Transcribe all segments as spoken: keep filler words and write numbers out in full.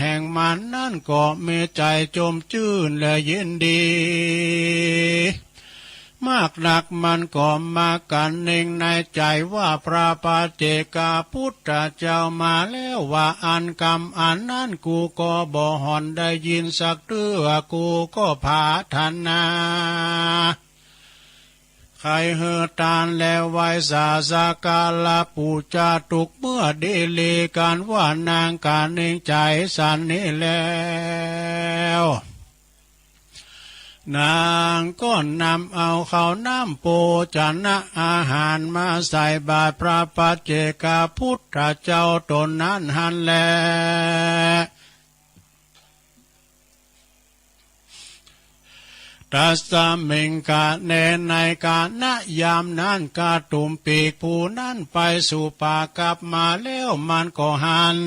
แห่งมันนั้นก็มีใจ๋จมจื้นและยินดี มากนัก มันก็มากั๋นเน่งในใจ๋ว่า พระปัจเจกพุทธเจ้ามาแล้วว่าอั้น กำอันนั้นกูก็บ่ห่อนได้ยินสักเตื้อ กูก็ผาถนา ใค่หื้อตานและไหว้สา สักการะปู๋จา ตุ๊กเมื่อดีหลีกั๋น ว่านางกาเน่งใจ๋สันนี้แล้ว นางก็นำเอาข้าวน้ำโภชนะอาหารมาใส่บาตรพระปัจเจกพุทธเจ้าต๋นนั้นหั้นแล ตัสมิงกาเณ ในกาละยามนั้น กะตุมปีกผู้นั้นไปสู่ป่า กลับมาแล้วมันก็หัน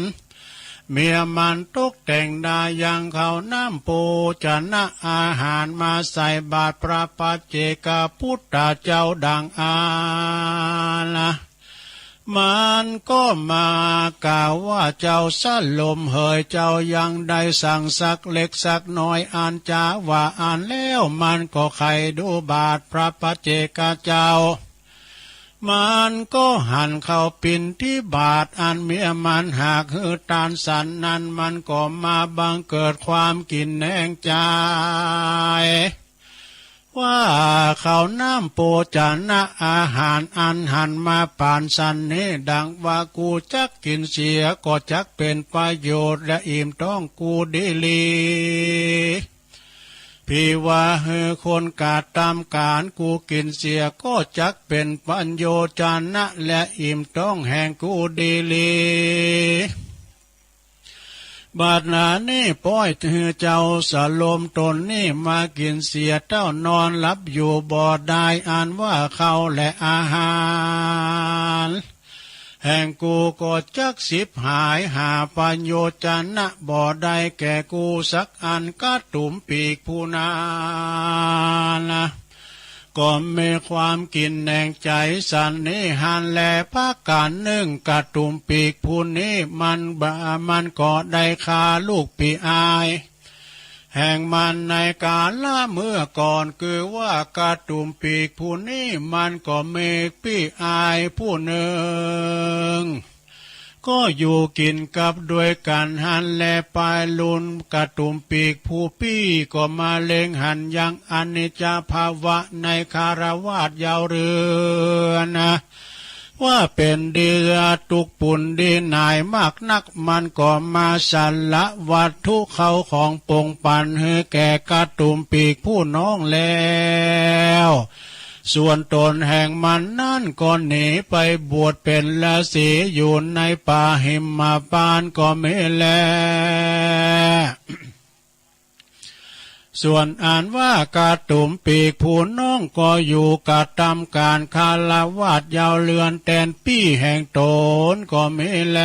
เมียมันตกแต่งดายังข้าวน้ำโภชนะอาหารมาใส่บาตรพระปัจเจกพุทธเจ้าดังอั้น มันก็มากล่าวว่า เจ้าสลมเหย เจ้ายังได้สั่งสักเล็กสักน้อยอันจาว่าอั้นแล้ว มันก็ใค่ดูบาตรพระปัจเจกเจ้า มันก็หันเข้าปิณฑิบาต อันเมียมันหากหื้อตานสันนั้น มันก็มาบังเกิดความกิ๋นแหนงใจ๋ ว่าข้าวน้ำโภชนะอาหารอันหันมาปานสันนี้ ดังว่ากูจักกิ๋นเสียก็จักเป๋นประโยชน์และอิ่มต๊องกูดีหลี ผีว่าหื้อคนกระตำก๋าน กูกิ๋นเสียก็จักเป๋นประโยชนะและอิ่มต๊องแห่งกูดีหลี บัดนานี้ป้อยหื้อเจ้าสลมต๋นนี้มากิ๋นเสียเต้า นอนหลับอยู่บ่ได้ อันว่าข้าวและอาหารแห่งกูก็จักฉิบหาย หาประโยชนะบ่ได้แก่กูสักอัน กะตุมปีกผู้นั้นก็มีความกิ๋นแหนงใจ๋สันนี้หั้นแล ประก๋านนึ่ง กะตุมปีกผู้นี้มันบ่ มันก็ได้ฆ่าลูกปี้อายแห่งมันในกาละเมื่อก่อน คือว่ากะตุมปีกผู้นี้มันก็มีปี้อายผู้นึ่ง ก็อยู่กิ๋นกับด้วยกั๋นหั้นแล ปายลุนกะตุมปีกผู้ปี้ก็มาเล็งหันยังอนิจจภาวะในฆราวาสเยาว์เรือน ว่าเป๋นดีตุ๊กปุนดีหน่ายมากนัก มันก็มาสละวัตถุเข้าของปงปันหื้อแก่กะตุมปีกผู้น้องแล้ว ส่วนต๋นแห่งมันนั้นก็หนีไปบวชเป๋นฤๅษีอยู่ในป่าหิมพานต์ก็มีแล ส่วนอันว่ากะตุมปีกผู้น้องก็อยู่กระตำก๋านฆราวาสเยาว์เรือนแตนปี้แห่งต๋นก็มีแล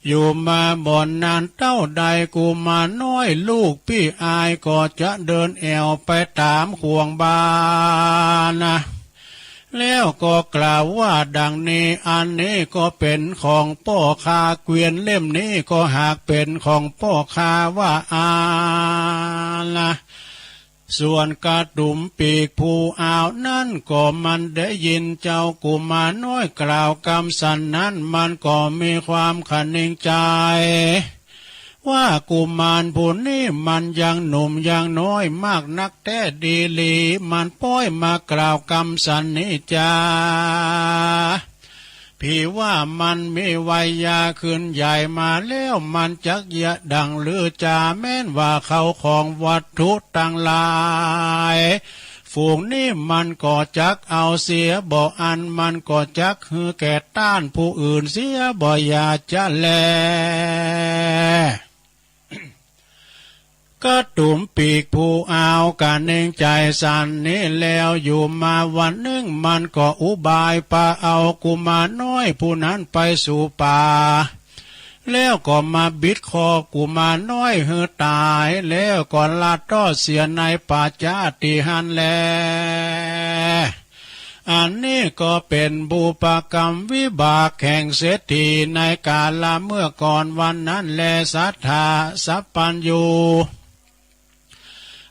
อยู่มาบ่นานเต้าใด กุมารน้อยลูกปี้อายก็จะเดินแอ่วไปต๋ามข่วงบ้านนะ แล้วก็กล่าวว่าดังนี้ อันนี้ก็เป๋นของป้อข้า เกวียนเล่มนี้ก็หากเป๋นของป้อข้าว่าอั้นนะ ส่วนกะตุมปีกผู้อ้าวนั้นก็มันได้ยินเจ้ากุมารน้อยกล่าวกำสันนั้น มันก็มีความคะเนงใจ๋ ว่ากุมารผู้นี้มันยังหนุ่มยังน้อยมากนักแต๊ดีหลี มันป้อยมากล่าวกำสันนี้จา ผีว่ามันมีวัยยาขึ้นใหญ่มาแล้ว มันจักเยียะดั่งลือจา แม้นว่าเข้าของวัตถุตังหลายฝูงนี้มันก็จักเอาเสียบ่อั้น มันก็จักหื้อแก่ต้านผู้อื่นเสียบ่อย่าจะแล กะตุมปีกผู้อ้าวกะเนงใจ๋สันนี้แล้ว อยู่มาวันนึ่งมันก็อุบายปาเอากุมารน้อยผู้นั้นไปสู่ป่า แล้วก็มาบิดคอกุมารน้อยหื้อต๋าย แล้วก็ลัดทอดเสียในป่าจ๊าตี้หั้นแล อันนี้ก็เป๋นบุปกรรมวิบากแห่งเศรษฐีในกาละเมื่อก่อนวันนั้นแล สัตถาสัพพัญญู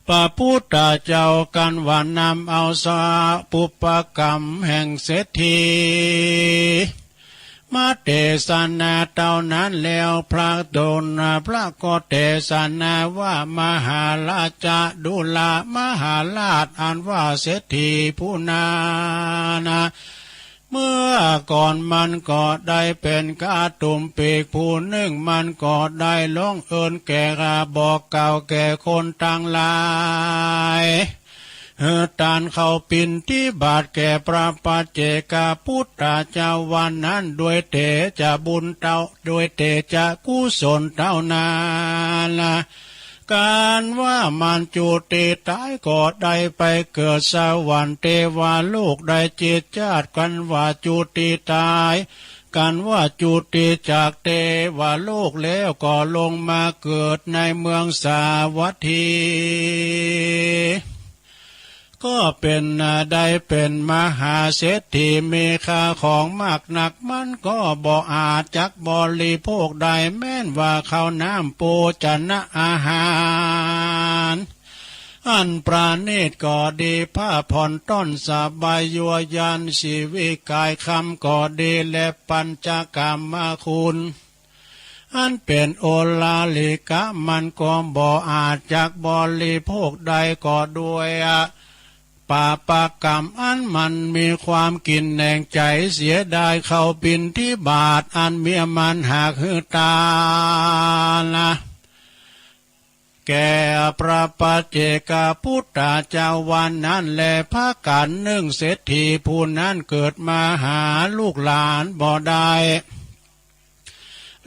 พระพุทธเจ้ากั๋นว่านำเอาสาบุปกรรมแห่งเศรษฐี มาเตสนาเต้านั้นแล้ว พระตนพระก็เตสนาว่า มหาราชา ดูรา มหาราช อันว่าเศรษฐีผู้นั้นนะ เมื่อก่อนมันก็ได้เป๋นกาตุมปีกผู้นึ่ง มันก็ได้ร้องเอิ้นแก่ บอกกล่าวแก่คนตังหลาย หื้อต้านเข้าบิณฑบาตแก่พระปัจเจกพุทธเจ้าวันนั้น ด้วยเตชะบุญเต้า ด้วยเตชะกุศลเต้านั้นนะ กั๋นว่ามันจุติต๋ายก็ได้ไปเกิดสวรรค์เตวโลกได้เจ็ดจาติ กั๋นว่าจุติต๋าย กั๋นว่าจุติจากเตวโลกแล้วก็ลงมาเกิดในเมืองสาวัตถี ก็เป๋น ได้เป๋นมหาเศรษฐีมีข้าวของมากนัก มันก็บ่อาจจักบริโภคได้ แม้นว่าข้าวน้ำโภชนะอาหาร อันประณีตก็ดี ผ้าผ่อนต้อนสบาย ยั่วยวนชีวิตกายคำก็ดี และปัญจกามคุณ อันเป๋นโอลาริกะ มันก็บ่อาจจักบริโภคได้ ก็ด้วยปาปกรรมอันมันมีความกินแหนงใจ๋เสียดายข้าวบิณฑบาตอันเมียมันหากหื้อตานนะ แก่พระปัจเจกพุทธเจ้าวันนั้นแล พากั๋นนึ่งเศรษฐีผู้นั้นเกิดมาหาลูกหลานบ่ได้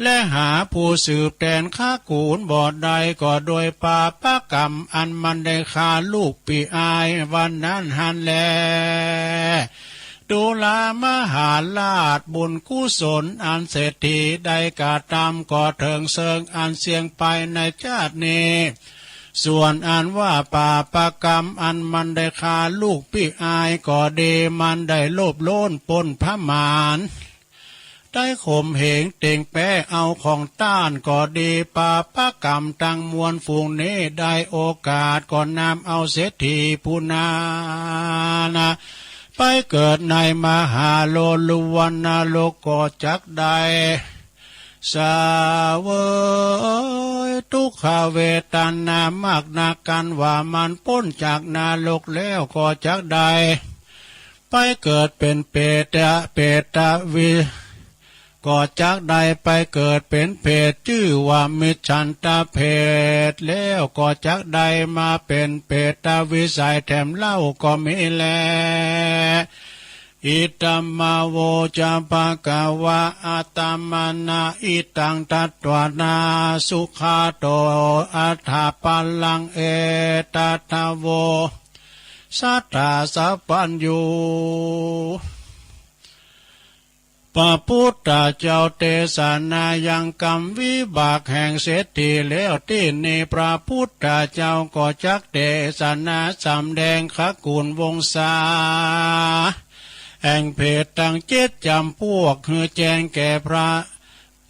และหาผู้สืบแตนขะกู๋นบ่ได้ ก็ด้วยปาปกรรมอันมันได้ฆ่าลูกปิอายวันนั้นหั้นแล ดูรา มหาราช บุญกุศลอันเศรษฐีได้กระตำก็เถิงเซิงอันเสี้ยงไปในจาตินี้ ส่วนอันว่าปาปกรรมอันมันได้ฆ่าลูกปิอายก็ดี มันได้โลภโลนปล้นพม่าน ได้ข่มเหงเต๋งแป๊เอาของต้านก็ดี ปาปกรรมตังมวลฝูงนี้ได้โอกาสก็นำเอาเศรษฐีผู้นั้นนะ ไปเกิดในมหาโลลุวันนรกก็จักได้ เสวยทุกขเวทนามากนัก กั๋นว่ามันป๊นจากนรกแล้วก็จักได้ ไปเกิดเป๋นเปรต เปรตวิ ก็จักได้ไปเกิดเป๋นเปรตจื้อว่ามิจฉันตเปรต แล้วก็จักได้มาเป๋นเปรตวิสัยแถมเล่าก็มีแล อิทัมมาโวจะภะคะวา อัตตะมะนะ อิทังทัตวานา สุขะโต อัตถะปะลัง เอตะทะโว สัตถาสัพพัญญู พระพุทธเจ้าเตสนายังกรรมวิบากแห่งเศรษฐีแล้ว ตี้นี้พระพุทธเจ้าก็จักเตสนาสำแดงขะกู๋นวงศา แห่งเปรตตังเจ็ดจ๋ำปวก หื้อแจ้งแก่พระ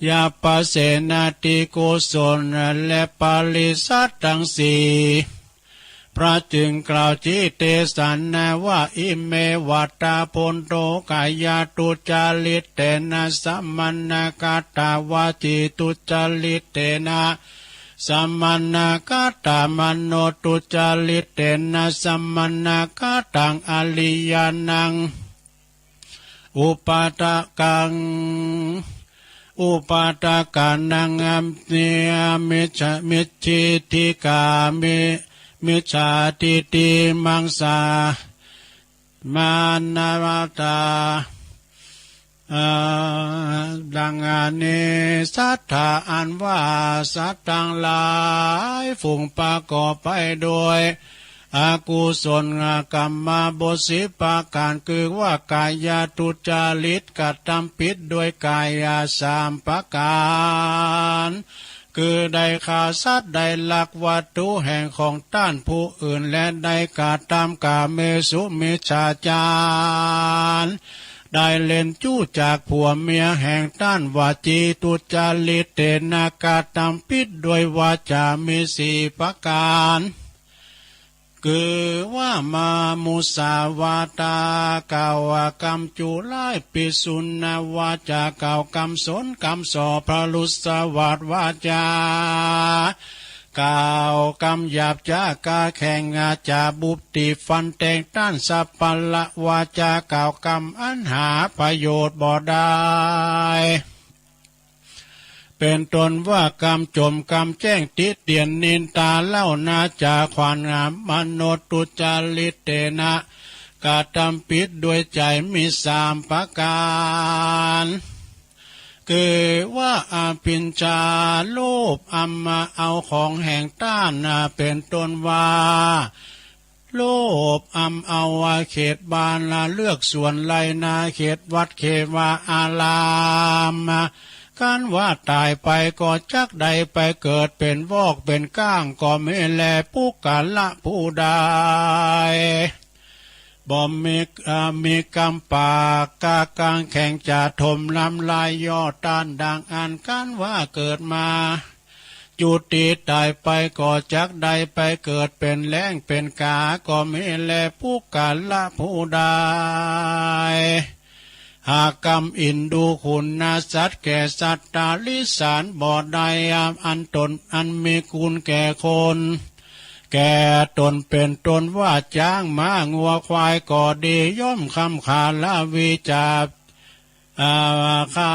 ยาปเสนาธิโกศลและปริษัทตังสี่ พระจึงกล่าวจิเตสนาว่า อิเมวะตะ พนโต กายาทุจริตเตนะ สะมะนะกัตตะ วจีทุจริตเตนะ สะมะนะกัตตะ มโนทุจริตเตนะ สะมะนะกัตตัง อริยานัง อุปาทกัง อุปาทกานัง อัมเนยมิจฉา มิจฉิทิกามิ มิจฉาทิฏฐิมังสา มานะวัตตา อ่า ดังนี้ สัตถา อันว่าสัตว์ตังหลายฝูงประกอบไปด้วย อกุศลกรรมบทสิบประก๋าน คือว่ากายทุจริต กระตำผิดด้วยกายสามประก๋าน คือได้ฆ่าสัตว์ ได้ลักวัตถุแห่งของต้านผู้อื่น และได้กระตำก๋าเมสุมิจฉาจาร ได้เล่นจู้จากผัวเมียแห่งต้าน วจีทุจริตเตนะ กระตำผิดด้วยวาจามีสี่ประก๋าน คือว่ามามุสาวาตา กล่าวกำจุร้าย ปิสุนวาจา กล่าวกำสนกำส่อ พรุสวาทวาจา กล่าวกำหยาบจ๊า ก้าแข้งอาจา บุบตี๋ฟันแตงต้าน สัปปะละวาจา กล่าวกำอันหาประโยชน์บ่ได้ เป๋นต้นว่ากำจ่มกำแจ้ง ติเตียนนินตาเล่านาจ๋า ขวานงามมนุษย์ ทุจริตเตนะ กระตำผิดด้วยใจ๋มีสามประก๋าน คือว่าอภิชฌา โลภอำมาเอาของแห่งต้านนา เป๋นต้นว่า โลภอำเอาเขตบ้านนา เฮือนสวนไฮ่นา เขตวัดเขตวาอาราม ครั้นว่าต๋ายไปก็จักได้ไปเกิดเป๋นวอกเป๋นก้างก็มีแล ปุคคละผู้ใด บ่มี เอ่อ มีกำปาก ก้าแข้งจะถมทำลายย่อต้านดังอั้น ครั้นว่าเกิดมา จุติต๋ายไปก็จักได้ไปเกิดเป๋นแล้งเป๋นก๋าก็มีแล ปุคคละผู้ใด หากกำอินดูคุณสัตว์แก่สัตว์ต๋าริสานบ่ได้ อันต๋นอันมีคุณแก่คน แก่ต๋นเป๋นต้นว่าจ๊างม้างัวควายก็ดี ย่อมคำขาลาวีจ๋า อา ฆ่า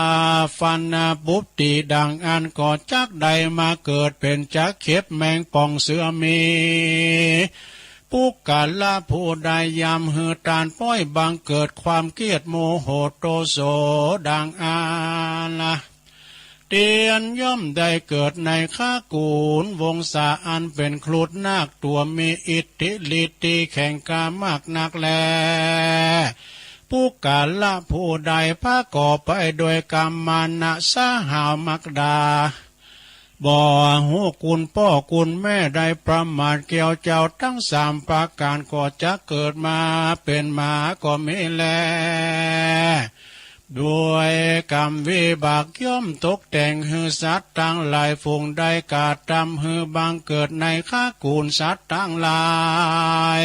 ฟันบุบตี๋ดังอั้นก็จักได้มาเกิดเป๋นจักเข็บแมงป่องเสือหมี ปุคคละผู้ใดยำหื้อต้านป๊อยบังเกิดความเคียดโมโหโตโสดังอั้นละ เตียนย่อมได้เกิดในคากุลวงศาอันเป๋นครุฑนาคตั๋วมีอิทธิฤทธิ์แข็งกล้ามากนักแล ปุคคละผู้ใดประกอบไปด้วยกามมานะสาหาวมักดา บ่ฮู้คุณป้อคุณแม่ ได้ประมาทเกี่ยวเจ้าตึงสามประก๋านก็จักเกิดมาเป๋นหมาก็มีแล ด้วยกรรมวิบากย่อมตกแต่งหื้อสัตว์ตังหลายฝูงได้กระทำหื้อบังเกิดในคากุลสัตว์ตังหลาย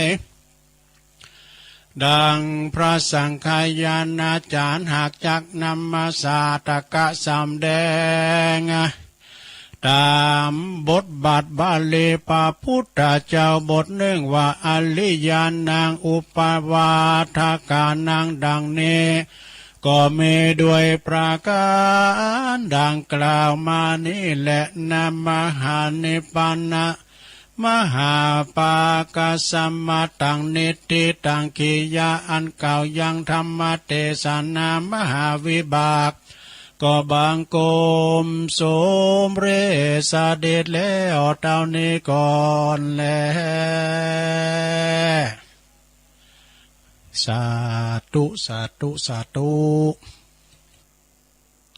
ดังพระสังฆายาณาจ๋ารย์หากจักนำมาสาธกะสำแดง ต๋ามบทบาทบาลีพระพุทธเจ้าบทนึ่งว่า อริยานังอุปปาทกานัง ดังนี้ ก็มีด้วยประก๋านดังกล่าวมานี้แล นะ มหานิพพานะ มหาปากสมาตัง นิฏฐิตัง กิริยาอันกล่าวยังธรรมเตสนามหาวิบาก ก็บังคมสมเร็จเสด็จแล้วเต้านี้ก่อนแล สาธุ สาธุ สาธุ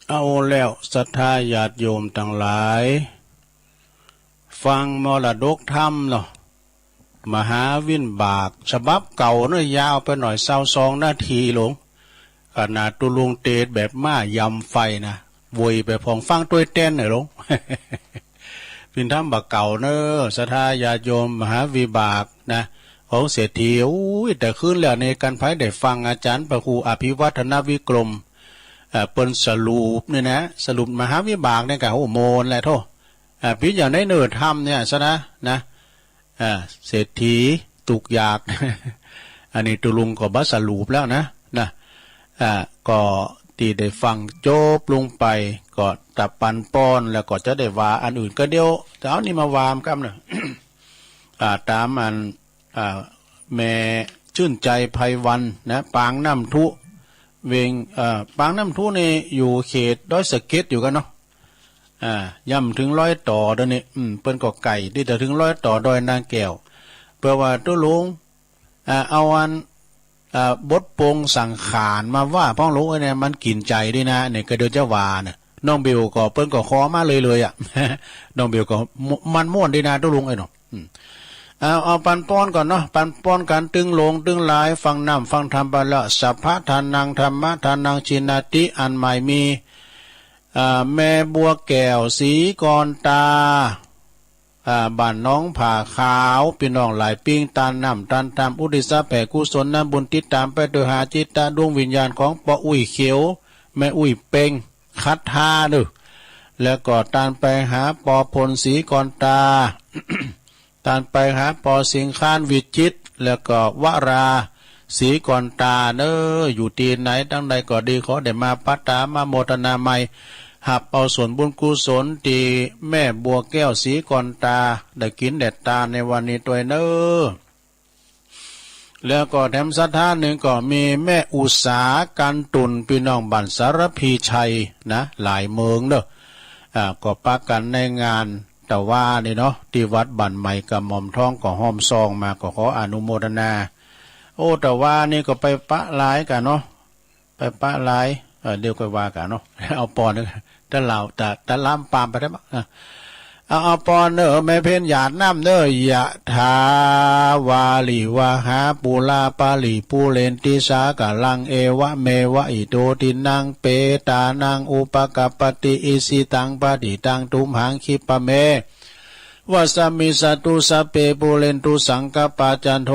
เอาแล้วศรัทธาญาติโยมตังหลาย ฟังมรดกธรรมเนาะ มหาวิบาก ฉบับเก่าเนาะ ยาวไปหน่อย ซาวสองนาทีหลวง ขนาดตุ๊ลุงเตศแบบม้ายำไฟนะ โวยไปพ่อง ฟังตวยแตนหน่อยหลวง เป๋นธรรมบ่าเก่าเนาะ ศรัทธาญาติโยม มหาวิบากนะ ของเศรษฐี อุ้ย แต่คืนแล้วนี่ กันไผได้ฟังอาจ๋ารย์พระครูอภิวัฒนวิกรม เอ่อ เปิ้นสรุปนี่นะ สรุปมหาวิบากนี่ก็ โอ้ โมนแหละโธ่ อ่า ปิดอย่างในเนื้อธรรมเนี่ยซะนะ นะ อ่า เศรษฐีตุ๊กข์ยาก อันนี้ตุ๊ลุงก็บ่สรุปแล้วนะ นะ อ่า ก็ตี้ได้ฟังจบลงไป ก็ตะปันป้อน แล้วก็จะได้ว่าอันอื่นก็เดี๋ยว แต่เอานี่มาว่ากันก่ำเนาะ อ่า ต๋ามอัน อ่า แม่ชื่นใจไพวันนะ ปางน้ำทุ เวียง เอ่อ ปางน้ำทุนี่อยู่เขตดอยสะเก็ดอยู่กั๋นเนาะ อ่า ยังบ่เถิงรอยต่อเดี๋ยวนี้ อืม เปิ้นก็ใก้ตี้จะเถิงรอยต่อดอยนางแก้ว เปื้อว่าตุ๊ลุง อ่า เอาอัน อ่า บทปรงสังขารมาว่าพ่องหลวงเอ้ยเนี่ย มันกิ๋นใจ๋ดีนะ เนี่ย ก็เดี๋ยวจะว่าเนี่ย น้องเบลก็เปิ้นก็ขอมาเลยๆ อะ น้องเบลก็ม- มันม่วนดีนาตุ๊ลุงเอ้ยเนาะ อืม เอา เอาปันป้อนก่อนเนาะ ปันป้อนกั๋นตึงหลงตึงหลาย ฟังน้ำฟังธรรมไปแล้ว สัพพะทานัง ธัมมะทานัง จีนาติ อันใหม่มี อ่า แม่บัวแก้ว ศรีกรตา อ่า บ้านหนองผาขาว ปี้น้องหลายปิ้ง ตานน้ำตานธรรม อุทิศแผ่กุศลนำบุญ ติดต๋ามไปโดยหาจิตตะดวงวิญญาณของป้ออุ๊ยเขียว แม่อุ๊ยเปง คัตถาเน่อ แล้วก็ตานไปหาป้อพล ศรีกรตา ตานไปหาป้อสิงคาน วิจิตร แล้วก็วรา ศรีกรตาเน่อ อยู่ตี้ไหนตังใดก็ดี ขอได้มาปะตามาโมทนาใหม่ ฮับเอาส่วนบุญกุศลตี้แม่บัวแก้ว ศรีกรตา ได้กิ๋นได้ตานในวันนี้ตวยเน่อ แล้วก็แถมศรัทธานึ่งก็มีแม่อุสา กันตุ่น ปี้น้องบ้านสารพีชัยนะ หลายเมืองเน่อ อ่า ก็ปะกั๋นในงานตะวานี่เนาะ ตี้วัดบ้านใหม่กระหม่อมทอง ก็ฮ่อมซองมา ก็ขออนุโมทนา โอ้ ตะวานี่ก็ไปปะหลายกั๋นเนาะ ไปปะหลาย เออ เดี๋ยวค่อยว่ากั๋นเนาะ เอาปอนเน่อ ตะลาว ตะ ตะลามปามไปได้ปะ อ่ะ เอา เอาปอนเน่อ แม่เพ็ญหยาดน้ำเน่อ ยะถา วาริวะหา ปูรา ปะริ ปูเรนติ สาคะรัง เอวะเมวะ อิโต ทินนัง เปตานัง อุปะกัปปะติ อิชิตัง ปะฏิตัง ตุมหัง คิปะเม วะสะมิชฌะตุ สัพเพ ปูเรนตุ สังกะปา จันโท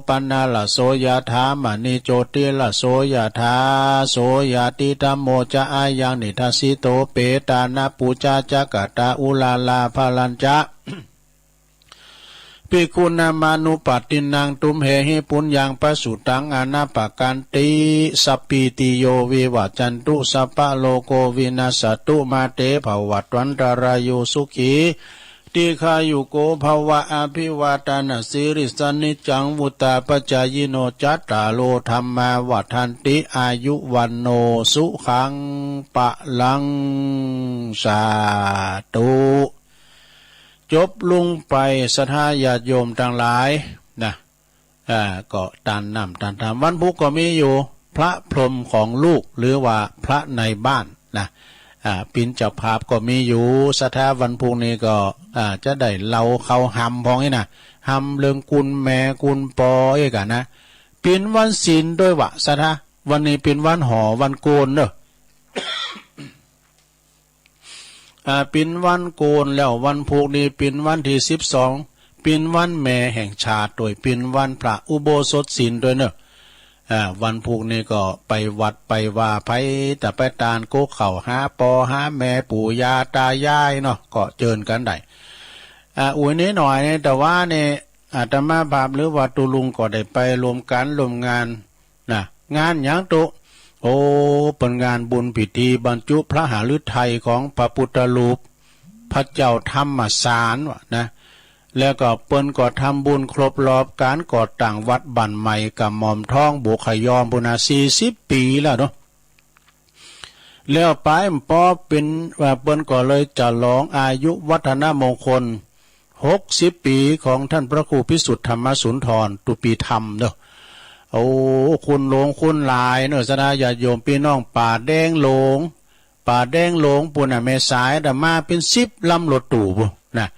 ปะนะระโส ยะถา มะณิ โชติระโส ยะถา โสยะติ ธัมโม จะ อะยัง นิทัสสิโต เปตานัปปูชา จะกะตา อุรารา ภะรัญจะ ภิกขุนามานุปัสสินัง ตุมเหหิ ปุญญัง ปะสุตัง อะนะปะกันติ สัพพีติโย วิวัชชันตุ สัพพะโรโค วินัสสะตุ มาเต ภะวัตวันตะราโย สุขี ทีฆายุโก ภะวะ อะภิวาทะนะสีลิสสะ นิจจัง วุฑฒาปะจายิโน จัตตาโร ธัมมา วัฑฒันติ อายุ วัณโณ สุขัง พะลัง สาธุ จบลงไป ศรัทธาญาติโยมตังหลายนะ อ่า ก็ตานน้ำตานธรรม วันพุธก็มีอยู่ พระพรหมของลูก หรือว่าพระในบ้านนะ อ่า เป๋นเจ้าภาพก็มีอยู่ ศรัทธา วันพุธนี้ก็ อ่า จะได้เล่าข่าวฮำพ่องอี้นะ ฮำเรื่องกุลแม่กุลป้ออี้กั๋นนะ เป๋นวันศีลตวยว่ะ ศรัทธา วันนี้เป๋นวันหอวันโกนเน่อ อ่า เป๋นวันโกนแล้ว วันพุธนี้เป๋นวันตี้สิบสอง เป๋นวันแม่แห่งชาติตวย เป๋นวันพระอุโบสถศีลตวยเน่อ อ่า วันพุธนี้ก็ไปวัดไปวา ใผจะไปตานโกะข้าวหาป้อหาแม่ปู่ย่าตายายเนาะ ก็เจิญกั๋นได้ อ่า อุ๋ยนี้หน่อยนี้ ตะวานี้ อาตมาภาพหรือว่าตุ๊ลุงก็ได้ไปร่วมก๋านร่วมงาน นะ งานหยังตุ๊ โอ้ เปิ้นงานบุญพิธีบรรจุพระหฤทัยของพระพุทธรูป พระเจ้าธรรมสารว่ะนะ แล้วก็เปิ้นก็ทำบุญครบรอบก๋านก่อตั้งวัดบ้านใหม่กระหม่อมทองบุคยอมปู้นน่ะ สี่สิบปี๋แล้วเนาะ แล้วไปปอเป๋น ว่าเปิ้นก็เลยฉลองอายุวัฒนมงคล หกสิบปี๋ของท่านพระครูพิสุทธิ์ธรรมสุนทร ตุ๊ปี๋ธรรมเนาะ โอ้ คนหลวงคนหลายเนาะ ศรัทธาญาติโยมปี้น้อง ป่าแดงหลวง ป่าแดงหลวงปู้นน่ะ แม่สายน่ะมาเป๋นสิบลำรถตู้ปู้นน่ะ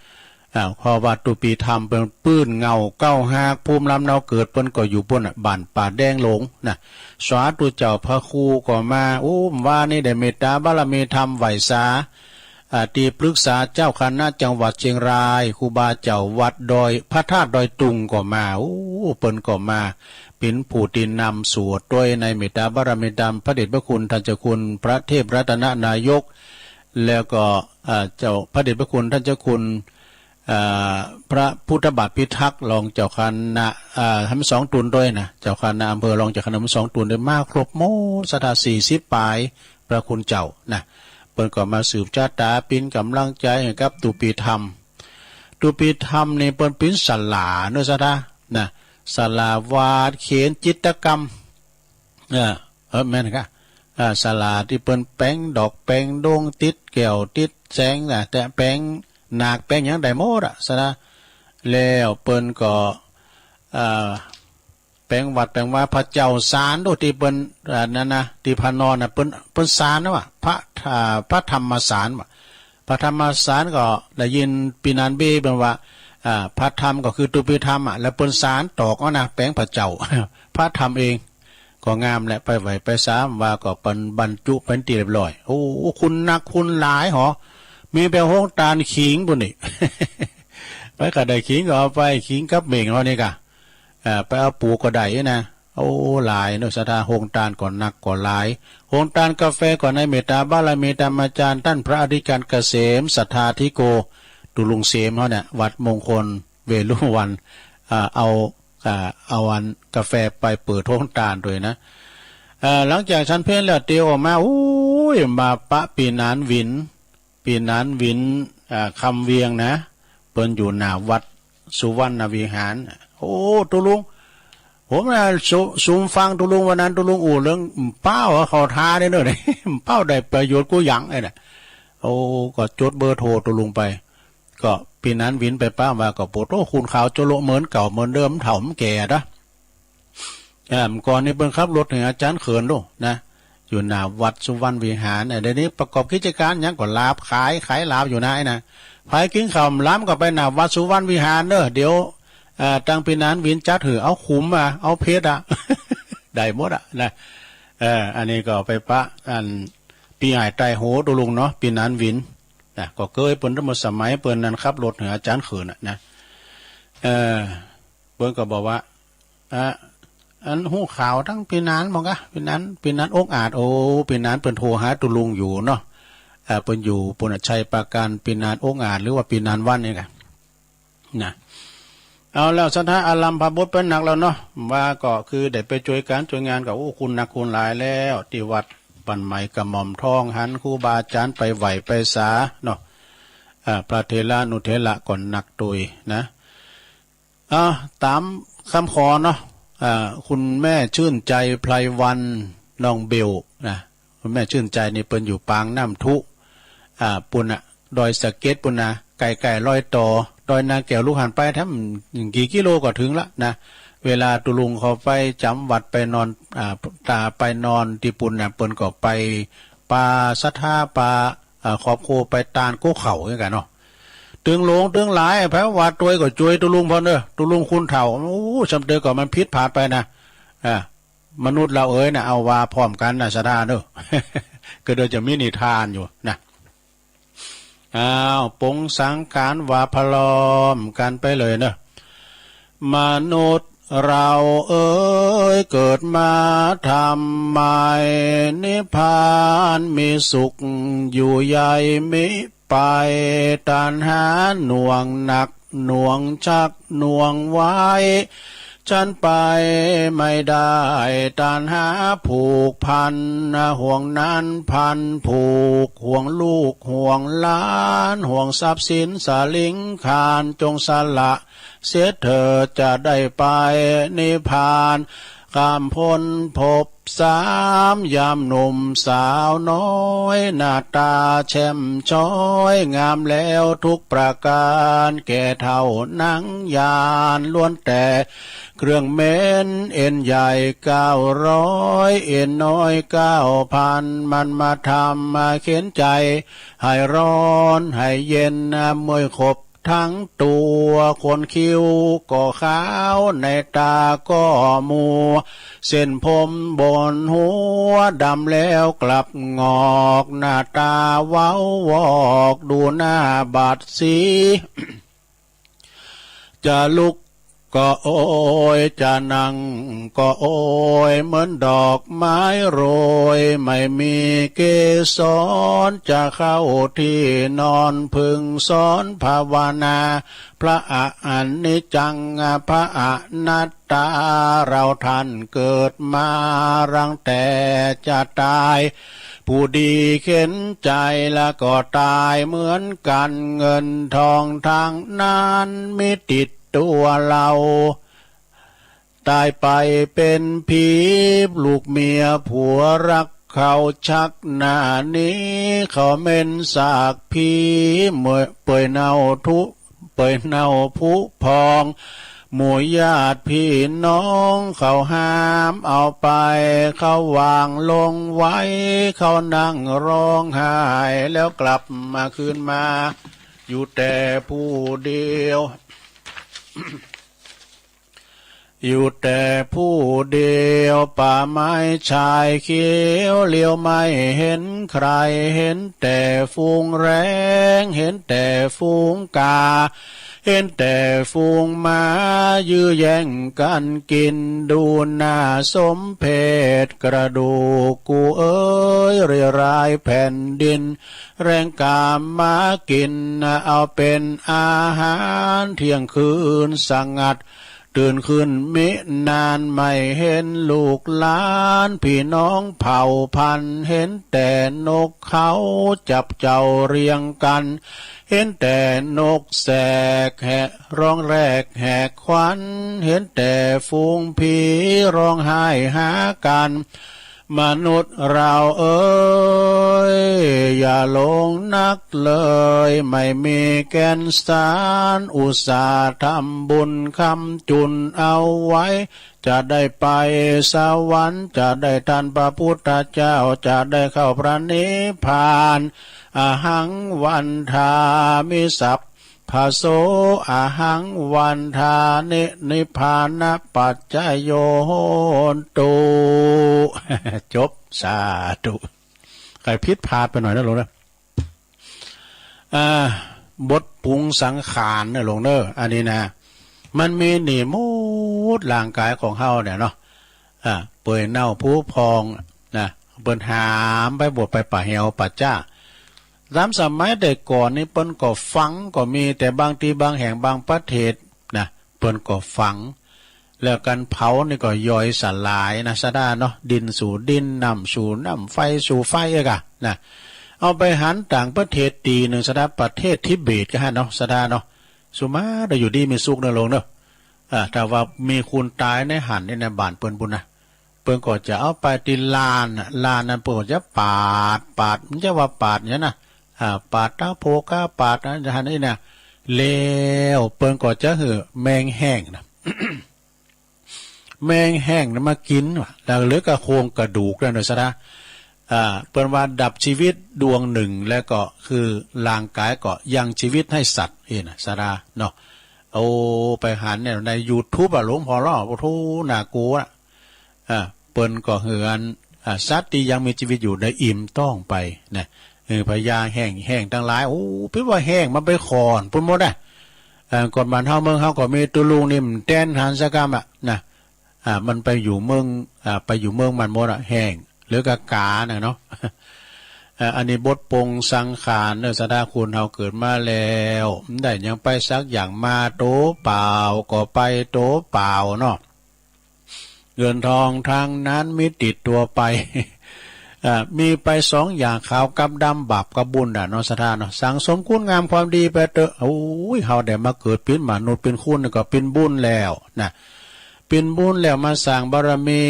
อ้าว เพราะว่าตุ๊ปี๋ธรรมเปิ้นปื้นเหง้าเก๊าฮาก ภูมิลำเนาเกิดเปิ้นก็อยู่ปู้นน่ะ บ้านป่าแดงหลวงนะ สาธุเจ้า พระครูก็มา โอ้ ว่านี้ได้เมตตาบารมีธรรมไหว้สา อ่า ตี้ปรึกษาเจ้าคณะจังหวัดเชียงราย ครูบาเจ้าวัดดอย พระธาตุดอยตุงก็มา โอ้ เปิ้นก็มา เป๋นผู้ตี้นำสวดตวยในเมตตาบารมีธรรม พระเดชพระคุณท่านเจ้าคุณพระเทพรัตนนายก แล้วก็ อ่า เจ้าพระเดชพระคุณท่านเจ้าคุณ อ่า พระพุทธบาทพิทักษ์ รองเจ้าคณะ อ่า ทั้งสองต๋นตวยนะ เจ้าคณะอำเภอ รองเจ้าคณะอำเภอ สองต๋นตวย มาครบหมด ศรัทธา สี่สิบป๋าย พระคุณเจ้านะ เปิ้นก็มาสืบชะต๋า เป๋นก๋ำลังใจ๋ให้กับตุ๊ปี๋ธรรม ตุ๊ปี๋ธรรมนี่เปิ้นเป๋นศาลาเนาะ ศรัทธานะ ศาลาวาดเขียนจิตรกรรม เออ เออ แม่นก่ะ อ่า ศาลาตี้เปิ้นแป๋งดอกแป๋งดวง ติดแก้วติดแสงนะ แต่แป๋งนาคแป๋งหยังได้หมดอะ ศรัทธา แล้วเปิ้นก็ อ่า แป๋งวัดแป๋งวา พระเจ้าสารโดยตี้เปิ้น อ่า นั้นนะ ตี้พระนอนน่ะ เปิ้น เปิ้นสารนะว่า พระ อ่า พระธรรมสารว่า พระธรรมสารก็ได้ยินปี้นานเบ้เปิ้นว่า อ่า พระธรรมก็คือตุ๊ปิธรรมอะ แล้วเปิ้นสารตอกเอานะ แป๋งพระเจ้า พระธรรมเอง ก็งามแหละ ไปไหว้ไปสาว่าก็เปิ้นบรรจุเป๋นตี้เรียบร้อย โอ้ คุณนักคุณหลายหอ มีไปโฮงตานขิงปู้นนี่ ไปก็ได้ขิงก็เอาไป ขิงกับเบ่งเฮานี่กะ อ่า ไปเอาปูก็ได้นะ โอ้ หลายเนาะ ศรัทธา โฮงตานก็นักก็หลาย โฮงตานกาแฟก็ในเมตตาบารมีธรรมาจารย์ต้านพระอธิการเกษม ศรัทธาธิโก ตุ๊ลุงเสมเฮาเนี่ย วัดมงคลเวฬุวัน อ่า เอา อ่า เอาอันกาแฟไปเปิดโฮงตานตวยนะ อ่า หลังจากฉันเพลแล้วเตียวออกมา โอ้ย มาปะปี้นานหวิน ปี้นานหวิน อ่า คำเวียงนะ เปิ้นอยู่หน้าวัดสุวรรณวิหาร โอ้ ตุ๊ลุง ผมนะ สุ สุมฟังตุ๊ลุงวันนั้น ตุ๊ลุงอู้เรื่อง เป้าเขาท้าเนี่ยเนอะ เป้าได้ประโยชน์กู้หยังไอ้น่ะ โอ้ ก็จดเบอร์โทรตุ๊ลุงไป ก็ปี้นานหวินไปปะว่าก็ โอ้โธ่ คุณขาวโจโลเหมือนเก่าเหมือนเดิม เฒ่ามันแก่นะ อ่า ก่อนนี่เปิ้นขับรถหื้ออาจ๋ารย์เขินโลนะ อยู่หน้าวัดสุวรรณวิหาร อ่ะ เดี๋ยวนี้ประกอบกิจก๋านหยังก็ลาบขาย ขายลาบอยู่นะไอ้นะ ใผกิ๋นข้าวหลามก็ไปหน้าวัดสุวรรณวิหารเด้อ เดี๋ยว อ่า ตังปี้นานหวินจัดหื้อ เอาขุมอ่ะ เอาเผ็ดอ่ะ ได้หมดอ่ะนะ เออ อันนี้ก็ไปปะ อัน ปี้อ้ายใต้โหตุ๊ลุงเนาะ ปี้นานหวินนะ ก็เกยเปิ้นตั้งแต่สมัยเปิ้นนั้นขับรถหื้ออาจ๋ารย์เขินอ่ะนะ เออ เปิ้นก็บอกว่า อ่ะ อันฮู้ข่าวตังปี้นานบ่กะ ปี้นาน ปี้นานองอาจ โอ้ ปี้นานเปิ้นโทรหาตุ๊ลุงอยู่เนาะ อ่า เปิ้นอยู่ปุณณชัยปราการ ปี้นานองอาจ หรือว่าปี้นานวันนี่กะ นะ เอาแล้วศรัทธา อาลัมพบทไปนักแล้วเนาะ ว่าก็คือได้ไปจ้วยก๋านจ้วยงานก็ โอ้ คุณนักคุณหลายแล้ว ตี้วัดบ้านใหม่กระหม่อมทอง หันครูบาอาจ๋ารย์ไปไหว้ไปสาเนาะ อ่า พระเถรานุเถระก็นักตวยนะ อ่า ต๋ามกำขอเนาะ อ่า คุณแม่ชื่นใจ ไพรวรรณ น้องเบลนะ คุณแม่ชื่นใจนี่เปิ้นอยู่ปางน้ำทุ อ่า ปุณน่ะ ดอยสะเก็ดปุณน่ะ ใก้ๆ รอยต่อดอยนางแก้ว ลุกหั้นไปแถมกี่กิโลก็เถิงละนะ เวลาตุ๊ลุงเขาไปจ๋ำวัดไปนอน อ่า ตาไปนอนตี้ปุณน่ะ เปิ้นก็ไปปาศรัทธา ปา อ่า ครอบครัวไปตานกู้เขาเหมือนกั๋นเนาะ ตึงหลวงตึงหลาย ไผว่าตวยก็จ้วยตุ๊ลุงพ่องเน่อ ตุ๊ลุงคุณเฒ่า โอ้ ส่ำเตยก็มันผิดพลาดไปนะ อ่า มนุษย์เฮาเอ๋ยนะ เอาว่าพร้อมกั๋นนะศรัทธาเน่อ ก็เดี๋ยวจะมีนิทานอยู่นะ อ้าว ปงสังขารว่าพร้อมกั๋นไปเลยเน่อ มนุษย์เฮาเอ๋ย เกิดมาทำไม นิพพานมีสุขอยู่ใหญ่มิไป ตัณหาหน่วงหนักหน่วงชักหน่วงไว้ ฉันไปไม่ได้ ตัณหาผูกพัน ห่วงนั้นพันผูก ห่วงลูกห่วงหลาน ห่วงทรัพย์สินสาลิงคาร จงสละ เสียเถิดจะได้ไปนิพพาน ข้ามพ้นภพสาม ยามหนุ่มสาวน้อย หน้าต๋าแช่มช้อย งามแล้วทุกประก๋าน แก่เฒ่าหนังยาน ล้วนแต่เครื่องเหม็น เอ็นใหญ่เก้าร้อย เอ็นน้อยเก้าพัน มันมาทำมาเข็ญใจ๋ ให้ฮ้อนให้เย็น เมื่อยขบ ทั้งตั๋ว ขนคิ้วก็ขาว ในต๋าก็มัว เส้นผมบนหัวดำแล้วกลับหงอก หน้าต๋าเว้าวอก ดูหน้าบาดสี จะลุกก็โอย จะนั่งก็โอย เหมือนดอกไม้โรย ไม่มีเกสร จะเข้าที่นอน พึงสอนภาวนา พระอนิจจัง พระอนัตตา เราท่านเกิดมารังแต่จะต๋าย ผู้ดีเข็ญใจ๋แล้วก็ต๋ายเหมือนกั๋น เงินทองทั้งนั้นมิติดตั๋วเรา ต๋ายไปเป๋นผี ลูกเมียผัวรักเขาชักหน้าหนี เขาเหม็นสากผี เมื่อเปื่อยเน่าทุ เปื่อยเน่าผุพอง หมู่ญาติพี่น้องเขาห้ามเอาไป เขาวางลงไว้ เขานั่งร้องไห้ แล้วกลับมาคืนมา อยู่แต่ผู้เดียว อยู่แต่ผู้เดียว ป่าไม้ชายเขียว เหลียวไม่เห็นใคร เห็นแต่ฝูงแร้ง เห็นแต่ฝูงกา เห็นแต่ฝูงหมา ยื้อแย่งกั๋นกิ๋น ดูน่าสมเพช กระดูกกูเอ๋ย เรียรายแผ่นดิน แร้งกามากิ๋น เอาเป๋นอาหาร เที่ยงคืนสงัด ตื่นขึ้นมินาน ไม่เห็นลูกหลาน พี่น้องเผ่าพันธุ์ เห็นแต่นกเขาจับเจ้าเรียงกั๋น เห็นแต่นกแสกแหะ ร้องแรกแหกขวัญ เห็นแต่ฝูงผีร้องไห้หากั๋น มนุษย์เราเอ๋ย อย่าหลงนักเลย ไม่มีแก่นสาร อุตส่าห์ทำบุญค้ำจุนเอาไว้ จะได้ไปสวรรค์ จะได้ทันพระพุทธเจ้า จะได้เข้าพระนิพพาน อหังวันทามิสัพพะโส อหังวันทานิ นิพพานะปัจจโยโหนตุ จบ สาธุ ใค่ผิดพลาดไปหน่อยนะโลมนะ อ่า บทปรุงสังขารนะโลมเนอะ อันนี้นะ มันมีนี่หมดร่างก๋ายของเฮาเนี่ยเนาะ อ่า เปื่อยเน่าผุพองนะ เปิ้นหามไปบวชไปป่าแหวป่าจ๊า ต๋ามสมัยแต่ก่อนนี่เปิ้นก็ฝังก็มี แต่บางตี้บางแห่งบางประเทศนะ เปิ้นก็ฝัง แล้วกั๋นเผานี่ก็ย่อยสลายนะ ศรัทธาเนาะ ดินสู่ดิน น้ำสู่น้ำ ไฟสู่ไฟเอ้ยก่ะนะ เอาไปหันต่างประเทศตี้นึ่ง ศรัทธา ประเทศทิเบตก่ะหั้นเนาะ ศรัทธาเนาะ สุมาได้อยู่ดีมีสุขนะโลมเนอะ อ่า ถ้าว่ามีคนต๋ายในหั้นนี่นะ บ้านเปิ้นปู้นนะ เปิ้นก็จะเอาไปตี้ลานน่ะ ลานนั้นเปิ้นก็จะปาด ปาด มันจะว่าปาดหยังนะ อ่า ปาดตาโผก้า ปาดอันหั้นนี่นะ แล้วเปิ้นก็จะหื้อแมงแห้งนะ แมงแห้งนะมากิ๋นว่ะ แล้วเหลือก็โครงกระดูกนั่นน่ะ ศรัทธา อ่า เปิ้นว่าดับชีวิตดวงนึ่ง แล้วก็คือร่างก๋ายก็ยังชีวิตหื้อสัตว์ อี้นะ ศรัทธาเนาะ โอ้ ไปหันเนี่ยในยูทูบอะ หลวงพ่อเล่า โอ้โธ่ น่ากลัวนะ อ่า เปิ้นก็หื้ออัน อ่า สัตว์ตี้ยังมีชีวิตอยู่ได้อิ่มต๊องไปนะ เออ พญาแห้ง แห้งตังหลาย โอ้ เปิ้นว่าแห้งมันไปขอนปู้นหมดนะ เอ่อ ก่อนบ้านเฮาเมืองเฮาก็มีตุ๊ลุงนิ่มแตนหันสักกำอะนะ อ่า มันไปอยู่เมือง อ่า ไปอยู่เมืองมันหมดอะ แห้ง เหลือก็ก๋าน่ะเนาะ เอ่อ อันนี้บทปรุงสังขารเนอะ ศรัทธา คนเฮาเกิดมาแล้ว บ่ได้หยังไปสักอย่าง มาตั๋วเปล่าก็ไปตั๋วเปล่าเนาะ เงินทองทั้งนั้นมีติดตั๋วไป อ่า มีไปสองอย่าง ขาวกับดำ บาปกับบุญน่ะเนาะ ศรัทธาเนาะ สั่งสมคุณงามความดีไปเต๊อะ โอ้ย เฮาได้มาเกิดเป๋นมนุษย์เป๋นคนนี่ก็เป๋นบุญแล้วนะ เป๋นบุญแล้ว มาสร้างบารมี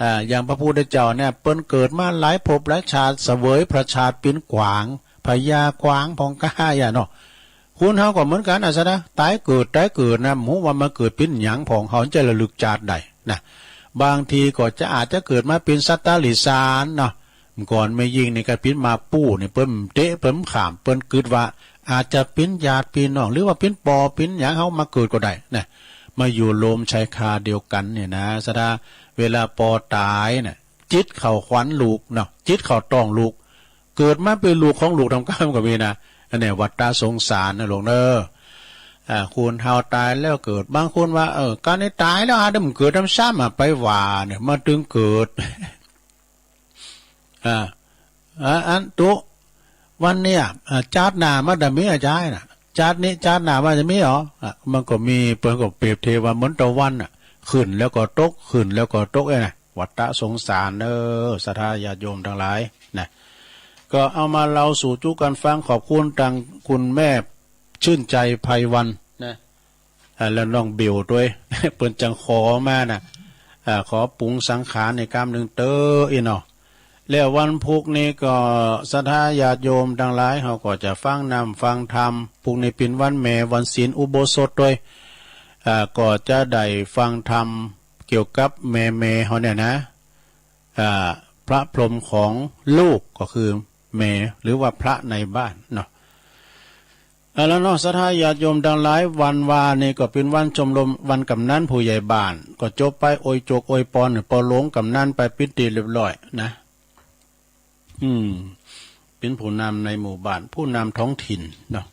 อ่า อย่างพระพุทธเจ้าเนี่ย เปิ้นเกิดมาหลายภพหลายชาติ เสวยพระชาติเป๋นกวาง พญากวางพ่องก้าอะเนาะ คนเฮาก็เหมือนกั๋นอะ ศรัทธา ต๋ายเกิด ต๋ายเกิดนะ บ่ฮู้ว่ามาเกิดเป๋นหยังพ่อง เฮาจะระลึกจาติได้นะ บางทีก็จะอาจจะเกิดมาเป๋นสัตว์เดรัจฉานเนาะ ก่อนแม่ญิงนี่ก็เป๋นหมาปู้นี่ เปิ้นเตะ เปิ้นข้าม เปิ้นกึ๊ดว่าอาจจะเป๋นญาติปี้น้อง หรือว่าเป๋นป้อเป๋นหยัง เฮามาเกิดก็ได้นะ มาอยู่โลมชายคาเดียวกั๋นเนี่ยนะ ศรัทธา เวลาป้อต๋ายน่ะ จิตเข้าครรภ์ลูกเนาะ จิตเข้าต๊องลูก เกิดมาเป๋นลูกของลูกต๋ามกำก็มีนะ อันเนี้ยวัฏฏะสงสารนะโลมเนอะ อ่า คนเฮาต๋ายแล้วเกิด บางคนว่า เออ ก๋านนี้ต๋ายแล้วอาจจะบ่เกิดซ้ำๆ อะ ไปว่าเนี่ย มันตึงเกิด อ่า อ่า อันตุ๊ วันเนี้ย อ่า จาติหน้ามันจะมีอะจายน่ะ จาตินี้จาติหน้ามันจะมีเหรอ อ่ะ มันก็มี เปิ้นก็เปรียบเทียบว่าเหมือนตะวันน่ะ ขึ้นแล้วก็ตก ขึ้นแล้วก็ตก เอ้ยนะ วัฏฏะสงสารเนอะ ศรัทธาญาติโยมตังหลายนะ ก็เอามาเล่าสู่จุกั๋นฟัง ขอบคุณตังคุณแม่ชื่นใจไพวันนะ อ่า แล้วน้องเบลตวย เปิ้นจังขอมาน่ะ อ่า ขอปรุงสังขารในกำนึ่งเต๊อะอี้เนาะ แล้ววันพุธนี้ก็ศรัทธาญาติโยมตังหลาย เฮาก็จะฟังธรรมฟังธรรม พุธนี้เป๋นวันแม่ วันศีลอุโบสถตวย อ่า ก็จะได้ฟังธรรมเกี่ยวกับแม่ๆ เฮาเนี่ยนะ อ่า พระพรหมของลูกก็คือแม่ หรือว่าพระในบ้านเนาะ เอาละเนาะ ศรัทธาญาติโยมตังหลาย วันวานี่ก็เป๋นวันชมรม วันกำนันผู้ใหญ่บ้าน ก็จบไป อวยจกอวยปอน ปอหลวงกำนันไปเป๋นตี้เรียบร้อยนะ อืม เป๋นผู้นำในหมู่บ้าน ผู้นำท้องถิ่นเนาะ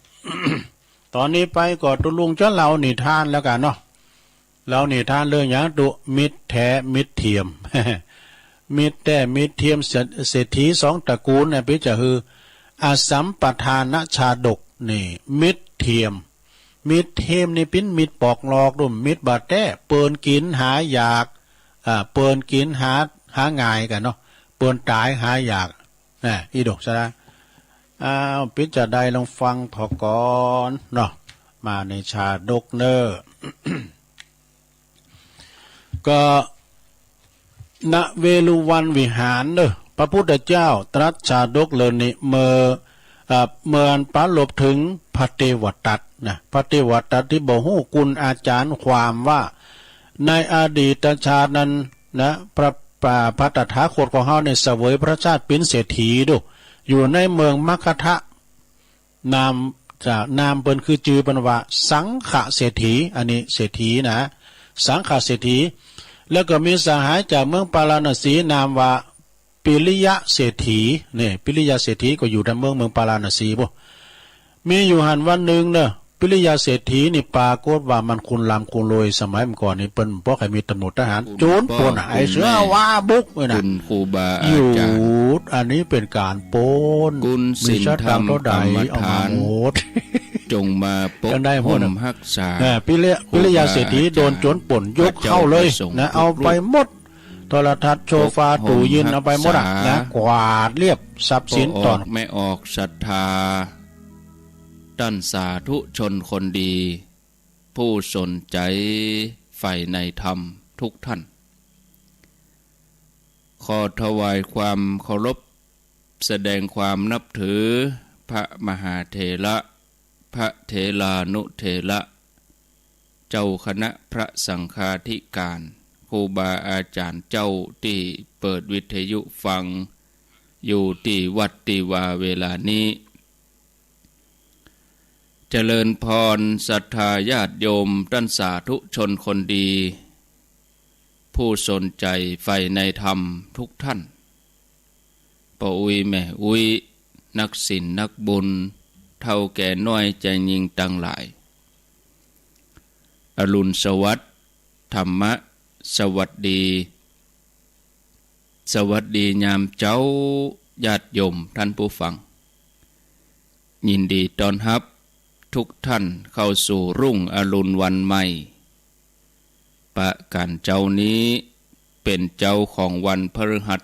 ต๋อนนี้ไปก็ตุ๊ลุงจะเล่านิทานแล้วกั๋นเนาะ เล่านิทานเรื่องหยังตุ๊ มิตรแท้มิตรเทียม มิตรแท้มิตรเทียม เศรษ- เศรษฐีสองตระกูลเนี่ย เป๋นจะหื้อ อสัมปทานชาดกนี่ มิตรเทียม มิตรเทียมนี่เป๋นมิตรปอกหลอกตุ๊ มิตรบ่แต๊ เปิ้นกิ๋นหาอยาก อ่า เปิ้นกิ๋นหา หาง่ายกั๋นเนาะ เปิ้นต๋ายหาอยาก นะ อีดอกสะดา อ้าว เป๋นจะใดลองฟังเถาะก่อนเนาะ มาในชาดกเน่อ ก็ ณ เวฬุวันวิหารเน่อ พระพุทธเจ้าตรัสชาดกเรื่องนี้เมื่อ อ่า เมื่ออันปรารภเถิงพระเทวทัตนะ พระเทวทัตตี้บ่ฮู้คุณอาจารย์ความว่า ในอดีตชาตินั้นนะ พระ พระ พระตถาคตของเฮาเนี่ยเสวยพระชาติเป๋นเศรษฐีดู อยู่ในเมืองมัคคธะ นาม จะ นามเปิ้นคือจื้อเปิ้นว่าสังขเศรษฐี อันนี้เศรษฐีนะ สังขเศรษฐี แล้วก็มีสหายจากเมืองปาราณสีนามว่าปิริยะเศรษฐี เนี่ย ปิริยะเศรษฐีก็อยู่ตางเมือง เมืองปาราณสีปู้น มีอยู่หั้นวันนึ่งเน่อ ปิริยะเศรษฐีนี่ปรากฏว่ามันคนร่ำคนรวย สมัยเมื่อก่อนนี่เปิ้นบ่ใค่มีตำรวจทหาร โจรป่นอะ ไอ้เสือว่าบุกเว้ยนะ คุณครูบาอาจารย์ หยุด อันนี้เป๋นก๋านปล้น กุณ มีสตางค์เต้าใด สินธรรมกรรมฐาน เอามาหมด จงมาปก จั่งได้หมด ป้องรักษา เออ ปิริยะ ปิริยะเศรษฐีโดนโจรป่น ยกเข้าเลยนะ เอาไปหมด โทรทัศน์ โซฟา ตู้เย็น เอาไปหมดอะนะ กวาดเรียบ ทรัพย์สิน พ่อออก ต้อน แม่ออกศรัทธา ต้านสาธุชนคนดี ผู้สนใจใฝ่ในธรรมทุกท่าน ขอถวายความเคารพ แสดงความนับถือ พระมหาเถระ พระเถรานุเถระ เจ้าคณะพระสังฆาธิการ ครูบาอาจารย์เจ้าตี้เปิดวิทยุฟังอยู่ตี้วัดตี้วาเวลานี้ เจริญพรศรัทธาญาติโยมต้านสาธุชนคนดี ผู้สนใจใฝ่ในธรรมทุกท่าน ป้ออุ๊ยแม่อุ๊ย นักศีลนักบุญ เฒ่าแก่น้อยจายญิงตังหลาย อรุณสวัสดิ์ ธรรมะสวัสดี สวัสดียามเจ๊า ญาติโยมท่านผู้ฟัง ยินดีต้อนฮับทุกท่านเข้าสู่รุ่งอรุณวันใหม่ ประก๋านเจ๊านี้เป๋นเจ๊าของวันพฤหัส